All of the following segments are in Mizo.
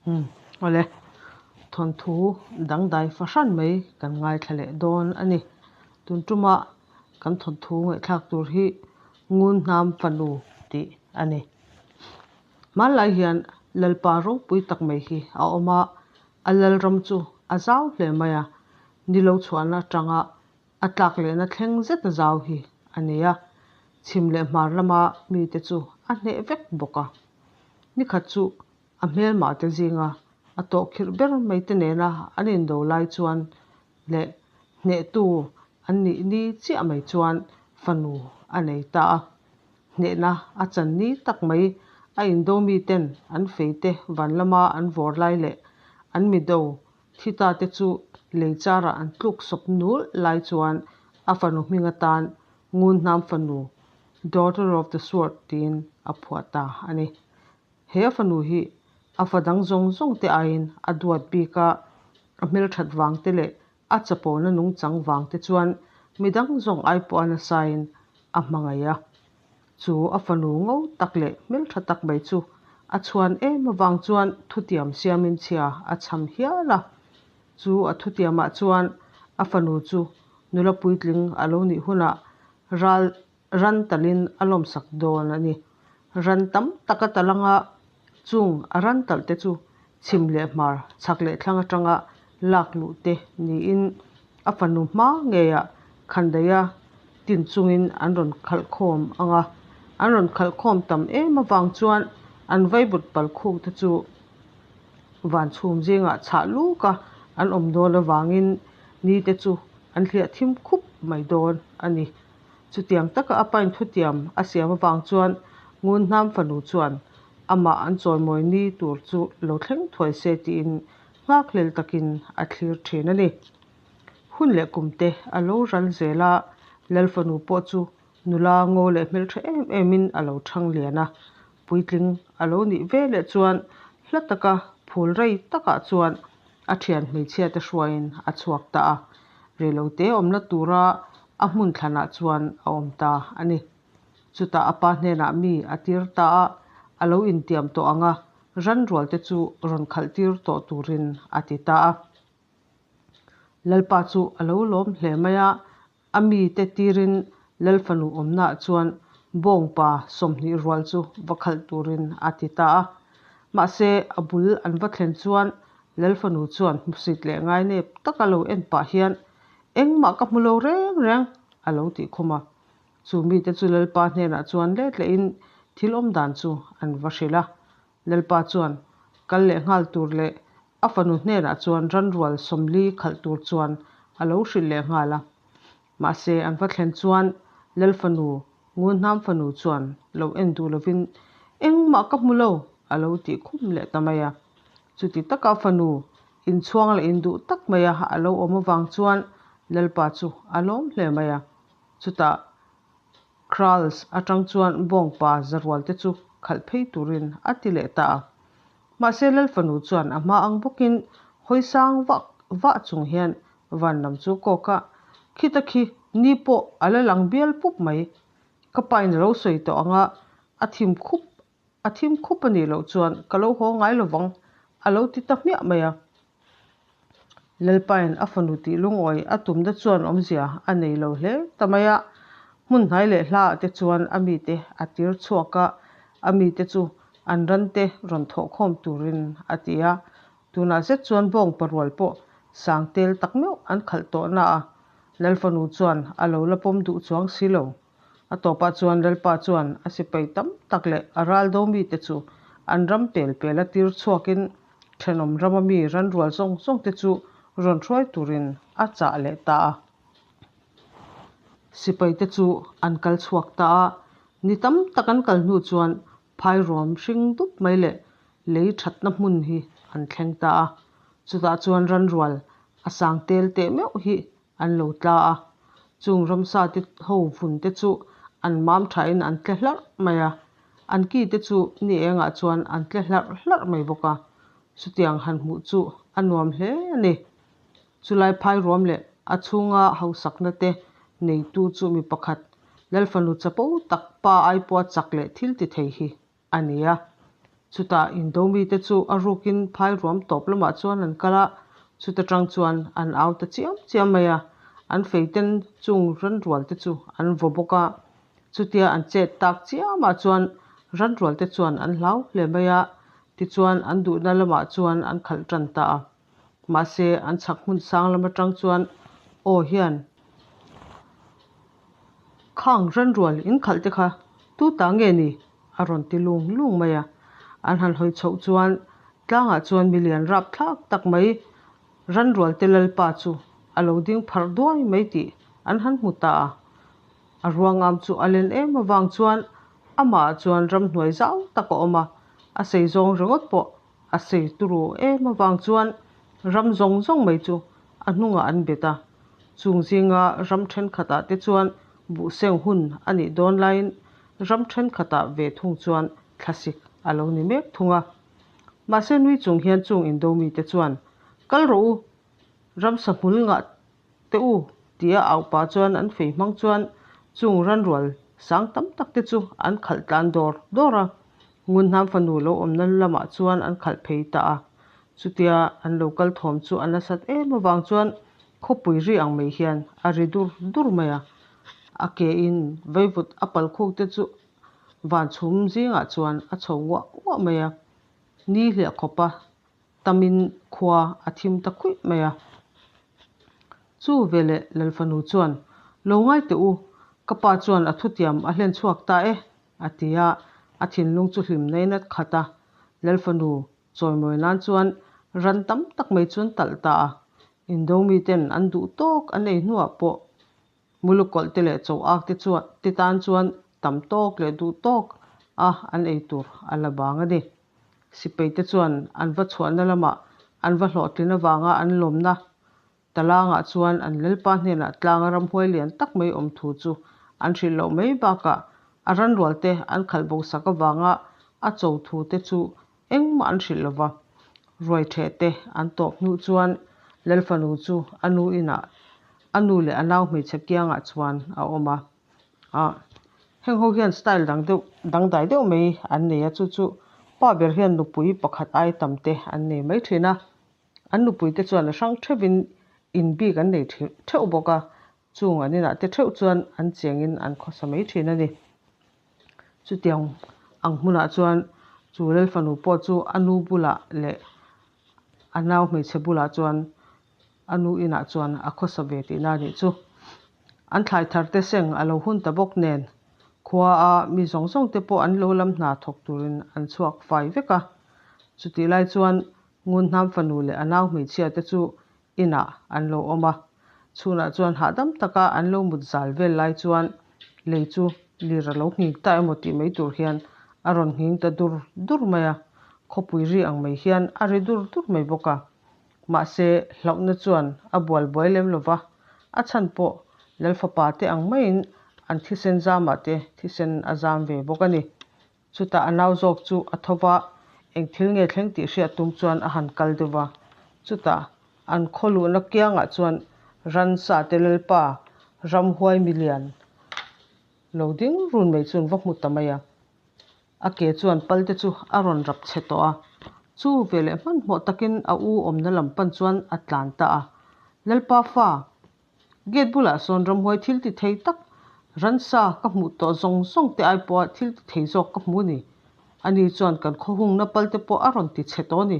Umm awle, thawnthu dangdai fahran mai kan ngaithla leh dawn a ni. Tun tuma kan thawnthu ngaihthlak tur hi Ngunhnam Fanu tih a ni. Hmanlai hian Lalpa ropui tak mai hi a awm a, a lalram chu a zau hle mai a, ni lo chhuahna atanga a tlak lehna thleng zet a zau hi a ni a, chhim leh hmar lama mite chu a hneh vek bawk a. Nikhat chu a hmelmah te zinga a tawhkhirh ber mai te nena an indo lai chuan leh hnehtu an nih ni chiah mai chuan fanu a nei ta a. Hnehna a chan ni tak mai a indo miten an feite van lama an vawr lai leh an mido thi ta te chu lei charah an tluk sawp nul lai chuan a fanu hming atan Ngunhnam fanu, Daughter of the Sword, tiin a phuah ta a ni. He a fanu hi a fa dang zawng zawng te aiin a duat bik a, a hmelthat vang te leh a chapona nungchang vang te chuan midang zawng ai pawh a nasain a hmangaih a. Chu a fanu ngo tak leh hmeltha tak mai chu a chhuan em avang chuan thutiam siamin chhia a cham hial a. Chu a thutiamah chuan a fanu chu nula puitling a lo nih hunah ral Ran talin a lawmsak dawn a ni. Ran tam tak a tal anga chung a ran talh te chu chhim leh hmar, chhak leh thlang atanga lak luh te niin a fanu hma ngeiah khandaia tin chungin an rawn khalh khawm ang a. An rawn khalh khawm tam em avang chuan an vaivut pal khuk te chu van chhum zingah chhah luk a an awm dawn avangin ni te chu an hliah thim khup mai dawn a ni. Chutiang taka a pain thutiam a siam avang chuan Ngunhnam fanu chuan amah an chawimawi ni tur chu lo thleng thuai se tiin nghakhlel takin a thlir thin a ni. Hun leh kumte a lo ral zel a, Lal fanu pawh chu nula ngo leh hmeltha em emin a lo thang lian a, puitling a lo nih ve leh chuan hla taka phul rei takah chuan a thian hmeichhia te hruaiin a chhuak ta a, reilote awmna tura a hmun thlanah chuan a awm ta a ni. Chutah a pa hnenah mi a tir ta a, a lo intiam tawh ang a, ranrual te chu rawn khalh tir tawh turin a ti ta a. Lalpa chu a lo lawm hle mai a, A mite tirin Lal fanu awmnaah chuan bawngpa 20 rual chu va khalh turin a ti ta a. Mahse, a bul an va thlen chuan Lal fanu chuan hmusit leh ngainep taka lo en pah hian, Engmah ka hmu lo reng reng, a lo tih khum a. Chu mite chu Lalpa hnenah chuan let lehin thil awm dan chu an va hrilh a. Lalpa chuan kal leh nghal tur leh a fanu hnenah chuan ranrual 40 khalh tur chuan a lo hrilh leh nghal a. Mahse, an va thlen chuan Lal fanu, Ngunhnam fanu chuan lo en duh lovin, Engmah ka hmu lo, a lo tih khum leh ta mai a. Chuti taka fanu inchhuang leh induh tak maia a lo awm avang chuan Lalpa chu a lawm hle mai a. Chutah Krals atang chuan bawngpa zarual te chu khalh phei turin a ti leh ta a. Mahse Lal fanu chuan a hma ang bawkin hawi sang vak vah chung hian van lam chu kawk a, Khita khi ni pawh a la lang bial pup mai. Ka pain a lo sawi tawh ang a, a thim khup A thim khup a nih loh chuan ka lo haw ngai lovang, a lo ti ta hmiah mai a. Lalpain a fanu tih lungawi a tumna chuan awmzia a nei lo hle ta mai a. Hmun hnai leh hlaah te chuan a mite a tir chhuak a, a mite chu an rante rawn thawhkhawm turin a ti a. Tunah zet chuan bawng parual pawh sang tel tak meuh an khalh tawh na a, Lal fanu chuan a lo la pawm duh chuang si lo. A tawpah chuan Lalpa chuan a sipai tam tak leh a ral do mite chu an ram pel pela tir chhuakin thenawm rama mi ranrual zawng zawng te chu rawn hruai turin a chah leh ta a. Sipai te chu an kal chhuak ta a, ni tam tak an kal hnu chuan phairuam hring dup mai leh lei thatna hmun hi an thleng ta a. Chutah chuan ranrual a sang tel teh meuh hi An lo tla a, chung ramsa te ho vun te chu an mam thain an tle hlarh mai a, an ki te chu ni engah chuan an tle hlarh hlarh mai bawk a, chutiang han hmuh chu a nuam hle a ni. Chulai phai ruam leh a chhunga hausakna te neitu chu mi pakhat, Lalfanu chapo tak pa ai pawha chak leh thil ti thei hi a ni a. Chutah indo mite chu a rukin phai ruam tawp lamah chuan an kal a, chuta tang chuan an au ta chiam chiam mai a, an feiten chung ranrualte chu an vaw bawk a. Chutia an chet tak chiamah chuan ranrualte chuan an hlau hle mai a, tichuan an duhna lamah chuan an khalh tan ta a. Mahse an chhak hmun sang lam atang chuan aw hian Khang ranrual in khalh te kha tu ta nge ni? a rawn ti lung lung mai a. An han hawi chhoh chuan tlangah chuan milian rap thlak tak mai ranrual te lalpa chu a lo ding pharh duai mai tih an han hmu ta a. A ruangam chu a len em avang chuan amah chuan ramhnuai zau tak a awm a, a sei zawng ringawt pawh A sei turu em avang chuan ram zawng zawng mai chu a hnungah an bet a. Chung zinga ram thenkhatah te chuan buhseng hun a nih dawn laiin ram thenkhatah ve thung chuan thlasik a lo ni mek thung a. Mahse nui chung hian chung indo mite chuan, Kal rawh u, ramsa hmul ngah Teh u, tia au pah chuan an fei hmang chuan chung ranrual sang tam tak te chu an khalh tlan dawr dawr a, Ngunhnam fanu lo awmna lamah chuan an khalh phei ta a. Chutia an lo kal thawm chu a nasat em avang chuan khawpui ri ang mai hian a ri dur dur mai a, a ke in vaivut a pal khuk te chu van chhum zingah chuan a chho uah uah mai a, ni hliah khawpa tamin khua a thim ta khuih mai a. Chu veleh Lalfanu chuan, Lo ngai teh u, ka pa chuan a thutiam a hlen chhuak ta e, a ti a, a thinlung chu hlim nai nat khat a. Lalfanu chawimawi nan chuan ran tam tak mai chu an talh ta a, Indo miten an duh tawk an ei hnuah pawh Mulukawlh te leh chaw ak te chuan te tan chuan tam tawk leh duh tawk a an ei tur a la bang a ni. Sipai te chuan an va chhuahna lamah an va hlawhtlin avanga an lawmna talangah chuan an lalpa hnenah tlanga ramhuai lian tak mai awm thu chu an hrilh loh mai bakah a ranrual te an khalh bo sak avanga a cho thu te chu Engmah an hrilh lova, ruai theh te an tawp hnuh chuan Lalfanu chu a nu inah a nu leh a nau hmeichhe kiangah chuan a awm a. Ah, heng ho hian style dang deuh, dangdai deuh mai an nei a, chu chu pa ber hian nupui pakhat ai tam te an nei mai thin a. An nupui te chuan a hrang theuhin in bik an nei theuh bawk a, Chung an inah te theuh chuan an chengin an khawsa mai thin a ni. Chutiang ang hmunah chuan chu Lalfanu pawh chu a nu bulah leh a nau hmeichhe bulah chuan a nu inah chuan a khawsa ve tihna a nih chu. An thlai thar te seng a lo hun ta bawk nen khua a mi zawng zawng te pawh an lo lam hna thawk turin an chhuak fai vek a. Chutih lai chuan Ngunhnam fanu leh a nau hmeichhia te chu inah an lo awm a, chhunah chuan hahdam taka an lo mut zal vel lai chuan lei chu lir a lo nghing ta emaw tih mai tur hian a rawn nghing ta dur dur mai a, khawpui ri ang mai hian a ri dur dur mai bawk a. Mahse, hlauhna chuan a bual buai lem lo va, a chhan pawh Lalfapa te ang maiin an thisen zamah te thisen a zam ve bawk a ni. Chutah a nau zawk chu a tho va, eng thil nge thleng tih hriat tum chuan a han kal deuh va. Chutah an khaw luhna kiangah chuan ransa te lalpa ramhuai milian lo ding run mai chu an va hmu ta mai a. A ke chuan pal te chu a rawn rap chhe tawh a. Chu veleh hmanhmawh takin a u awmna lam pan chuan a tlan ta a. Lalpa fa Gate bulah sawn ramhuai thil ti thei tak ransa ka hmuh tawh zawng zawng te ai pawha thil ti thei zawk ka hmu a ni. Ani chuan kan khawhungna pal te pawh a rawn ti chhe tawh a ni,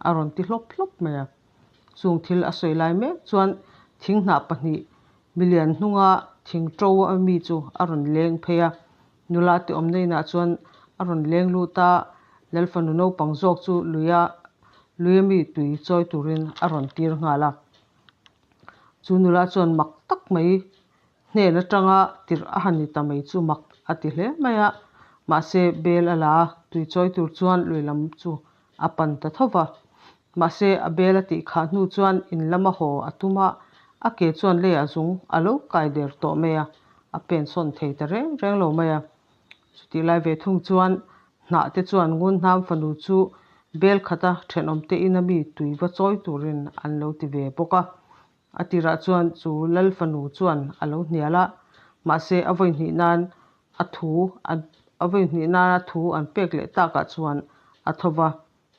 a rawn ti hlawp hlawp mai a. Chung thil a sawi lai mek chuan thinghnah pahnih milian hnunga thing to a mi chu a rawn leng phei a. Nula te awmna inah chuan a rawn leng lut a, Lalfanu naupang zawk chu luia luia mi tui chawi turin a rawn tir nghal a. Chu nula chuan mak tak mai hnen atanga tirh a han ni ta mai chu mak a ti hle mai a, mahse bel a la a, tui chawi tur chuan lui lam chu a pan ta tho va. Mahse a bel a tih khah hnu chuan in lama haw a tum a, a ke chuan leiah zung a lo kai der tawh mai a, a pen sawn thei ta reng reng lo mai a. Chutih lai ve thung chuan hnah te chuan Ngunhnam fanu chu bel khata thenawm te ina mi tui va chawi turin an lo ti ve bawk a. A tirah chuan chu Lal fanu chuan a lo hnial a, mahse a vawi hnih nan a thu an a vawi hnih nana thu an pek leh takah chuan A tho va,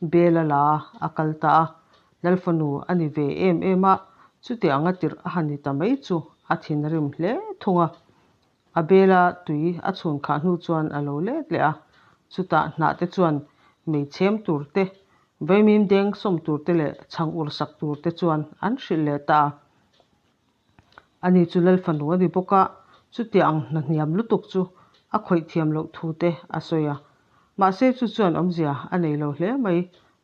bel a la a, a kal ta a. Lal fanu a ni ve em em a, chuti anga tirh a han ni ta mai chu a thinrim hle thung a. A bela tui a chhun khah hnu chuan a lo let leh a, chutah hnah te chuan mei chhem tur te, vaimim deng sawm tur te leh chhang ur sak tur te chuan an hrilh leh ta a. Ani chu Lal fanu a ni bawk a, chutia ang hna hniam lutuk chu a khawih thiam loh thu te a sawi a. Mahse chu chuan awmzia a nei lo hle mai,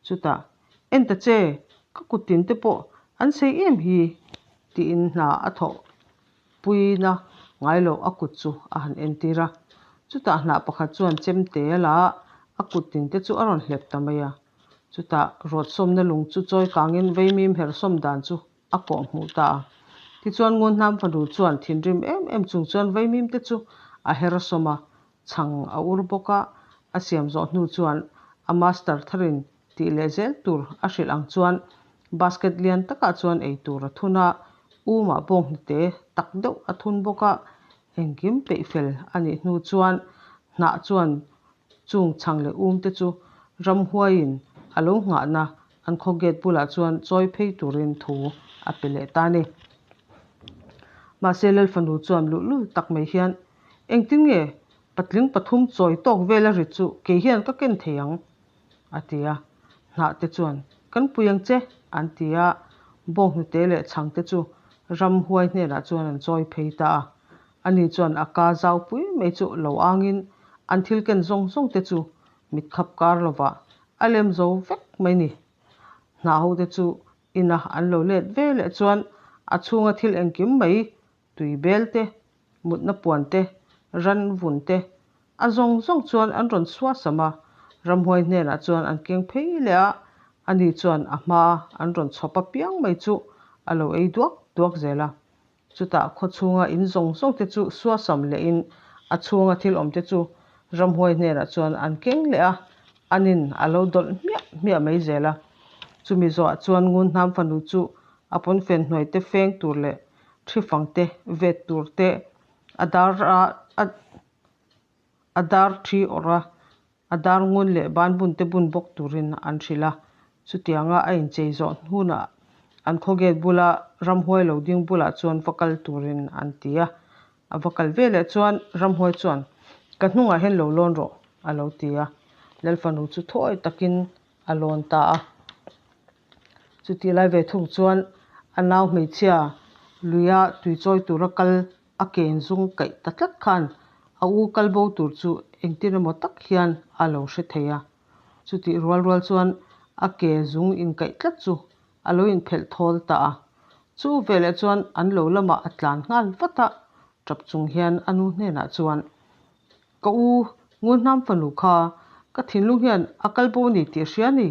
chutah, En ta che, ka kut tin te pawh an sei em hi, tiin hna a thawh puina ngai loh a kut chu a han entir a. Chutah hnah pakhat chuan chemte a la a, a kut tin te chu a rawn hlep ta mai a. Chutah rawtsawmna lung chu chawi kangin vaimim hersawm dan chu a kawh hmuh ta a. Tichuan Ngunhnam fanu chuan thinrim em em chung chuan vaimim te chu a her sawm a, chhang a ur bawk a, a siam zawh hnu chuan a master tharin tih leh zel tur a hrilh ang chuan basket lian takah chuan ei tur a thun a, umah bawnghnute tak deuh a thun bawk a, engkim peih fel a nih hnu chuan hnah chuan Chung chhang leh um te chu ramhuaiin a lo nghahna an khaw gate bulah chuan chawi phei turin thu a pe leh ta a ni. Mahse Lalfanu chuan luhlul tak mai hian, Engtin nge patling pathum chawi tawk vela rit chu kei hian ka ken thei ang? a ti a. Hnah te chuan, Kan pui ang che, an ti a. Bawnghnute leh chhang te chu ramhuai hnenah chuan an chawi phei ta a. Ani chuan a ka zau pui mai chu lo angin an thil ken zawng zawng te chu mit khap kar lovah a lem zo vek mai ni. Hnah ho te chu ina an lo let ve leh chuan a chhunga thil engkim mai tui bel te, mutna puan te, ran vun te a zawng zawng chuan an rawn suasam a, ramhuai hnenah chuan an keng phei leh a, ani chuan a hmaa an rawn chhawp apiang mai chu a lo ei duak duak zel a. Chutah khaw chhunga in zawng zawng te chu suasam lehin a chhunga thil awm te chu ramhuai hnenah chuan an keng leh a, an in a lo dawlh hmiah hmiah mai zel a. Chumi zawhah chuan Ngunhnam fanu chu a pawnfen hnuai te feng tur leh thi fang te vet tur te a dar a a dar thi awrh a, a dar ngun leh ban bun te bun bawk turin an hrilh a. Chutianga a inchei zawh hunah an khaw gate bula ramhuai lo ding bulah chuan va kal turin an ti a. A va kal veleh chuan ramhuai chuan, Ka hnungah hian lo lawn rawh, a lo ti a. Lalfanu chu thawi takin a lawn ta a. Chutih lai ve thung chuan a nau hmeichhia luia tuichawi tura kal a ken zung kaih ta tlat khan a u kal bo tur chu engtin emaw tak hian a lo hre thei a. Chutih rual rual chuan a ke zung inkaih tlat chu a lo inphelh thawl ta a. Chu veleh chuan an lo lamah a tlan nghal vat a, tap chung hian a nu hnenah chuan, Ka u, Ngunhnam fanu kha ka thinlung hian a kal bo a ni tih a hria a ni,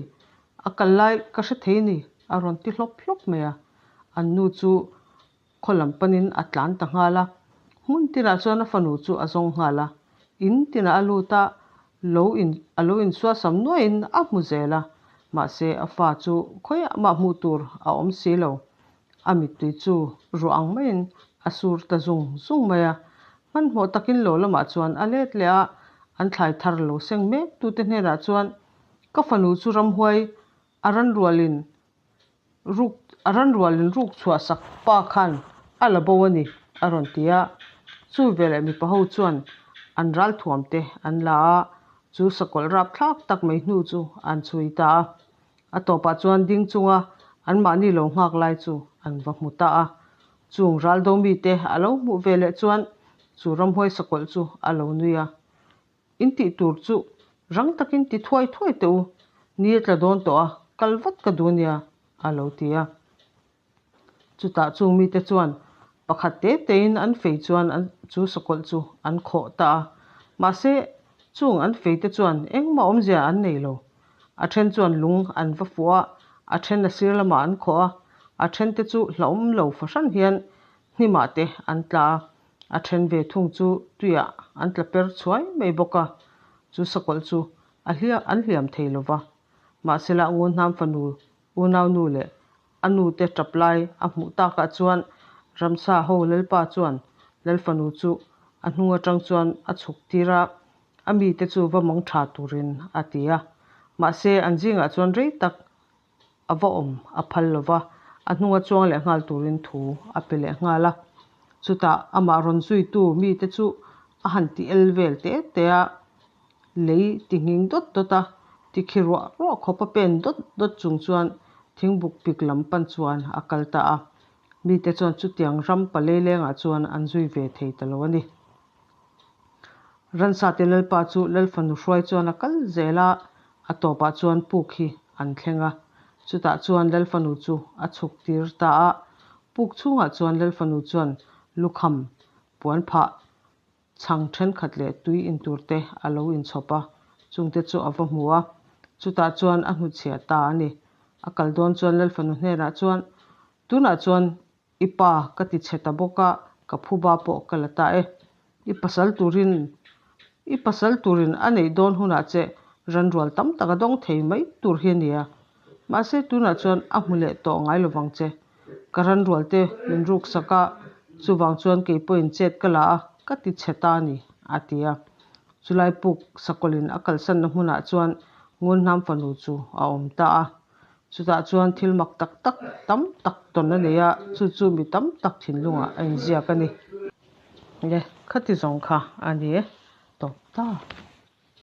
a kal lai ka hre thei a ni, a rawn ti hlawp hlawp mai a. An nu chu Khaw lam panin a tlan ta nghal a, hmun tinah chuan a fanu chu a zawng nghal a, in tinah a lut a, lo in a lo insuasam nuaiin a hmu zel a, mahse a fa chu khawiah mah hmuh tur a awm si lo. A mittui chu ruah ang maiin a sur ta zung zung mai a, hmanhmawh takin lo lamah chuan a let leh a, an thlai thar lo seng mek tute hnenah chuan ka fanu chu ramhuai a ran rualin Ruk, a ran rualin ruk chhuah sak pa khan a la bo a ni, a rawn ti a. Chu veleh mipa ho chuan an ral thuam te an la a, chu sakawlh rap thlak tak mai hnu chu an chhui ta a. A tawpah chuan ding chunga anmahni lo nghak lai chu an va hmu ta a. Chung ral do mite a lo hmuh veleh chuan chu ramhuai sakawlh chu a lo nui a. In tih tur chu rang takin ti thuai thuai teh u, ni a tla dawn tawh a, kal vat ka duh ania, a lo ti a. Chutah chung mite chuan pakhat te tein an fei chuan an chu sakawlh chu an khawh ta a. Mahse, chung an fei te chuan engmah awmzia an nei lo. A then chuan lung an va fuh a, a then a sir lamah an khawh a, a then te chu hlauhawm lo fahran hian hnimah te an tla a. A then ve thung chu tuiah an tla per chhuai mai bawk a, chu sakawlh chu a hliam an hliam thei lo va. Mahsela Ngunhnam fanu unaunu leh a nute tap lai a hmuh takah chuan ramsa ho Lalpa chuan Lalfanu chu a hnung atang chuan a chhuk tir a, a mite chu va mang tha turin a ti a. Mahse, an zingah chuan rei tak a va awm a phal lo va, a hnunga chuang leh nghal turin thu a pe leh nghal a. Chutah amah rawn zuitu mite chu a han ti el vel te te a, lei ti nghing dawt dawt a, ti khi ruah ruah khawp a pen dawt dawt chung chuan thingbuk pik lam pan chuan a kal ta a. Mite chuan chutiang ram paleilengah chuan an zui ve thei ta lo a ni. Ransate Lalpa chu Lalfanu hruai chuan a kal zel a, a tawpah chuan puk hi an thleng a. Chutah chuan Lalfanu chu a chhuk tir ta a, puk chhungah chuan Lalfanu chuan lukham, puan phah, chhang thenkhat leh tui intur te a lo inchhawp a, chungte chu a va hmu a. Chutah chuan a hnutchhiah ta a ni. A kal dawn chuan Lalfanu hnenah chuan, Tunah chuan I pa ka ti chhe ta bawk a, ka phuba pawh ka la ta e. I pasal turin I pasal turin a neih dawn hunah che ranrual tam tak a dawng thei mai tur hi a nia. Mahse tunah chuan a hmu leh tawh ngai lovang che. Ka ranrual te min ruk sak a, chuvang chuan kei pawhin chet ka la a, ka ti chhe ta a ni, a ti a. Chulai puk sakawlin a kalsanna hmunah chuan Ngunhnam fanu chu a awm ta a. Chutah chuan thil mak tak tak tam tak tawn a nei a, chu chu mi tam tak thinlungah a inziak a ni. Le, khati zawng kha a ni tawp ta.